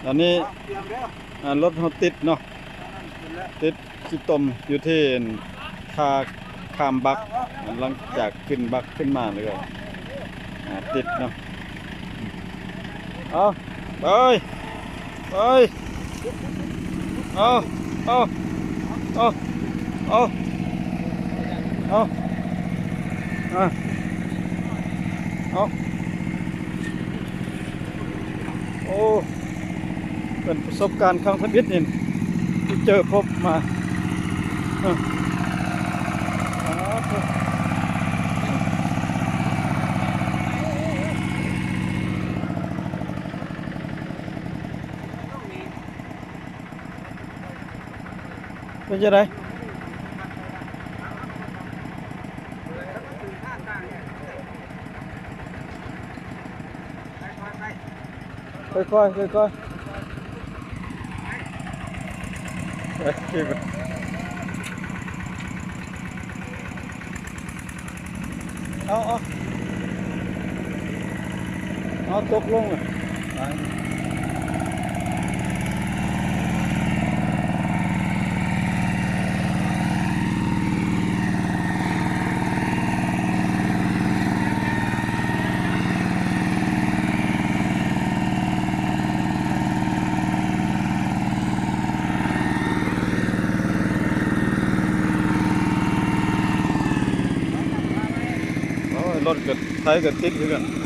ອັນນີ້ ອ່າ ລົດເຮົາຕິດເນາະ ຕິດຂີ້ຕົມຢູ່ທີ່ທ່າຂ້າມບັກ ຫຼັງຈາກຂຶ້ນບັກຂຶ້ນມາແລ້ວກໍ ອ່າ ຕິດເນາະ. ເອົາ ໄປ ໄປ ເອົາ ເອົາ ເອົາ ເອົາ ເອົາ ອ່າ ເອົາ ໂອ້ ເປັນປະສົບການຄັ້ງທຳອິດນີ້ ທີ່ເຈີພົບມາ ເອີ ສາທຸ. ເປັນຈັ່ງໃດ? ຄ່ອຍໆ ຄ່ອຍໆ ໄປ ເອົາ ເອົາ ເອົາ ຕົກລົງ ໂອ້ຍ ລົດກໍ ໄຖກໍຕິດຄືກັນ.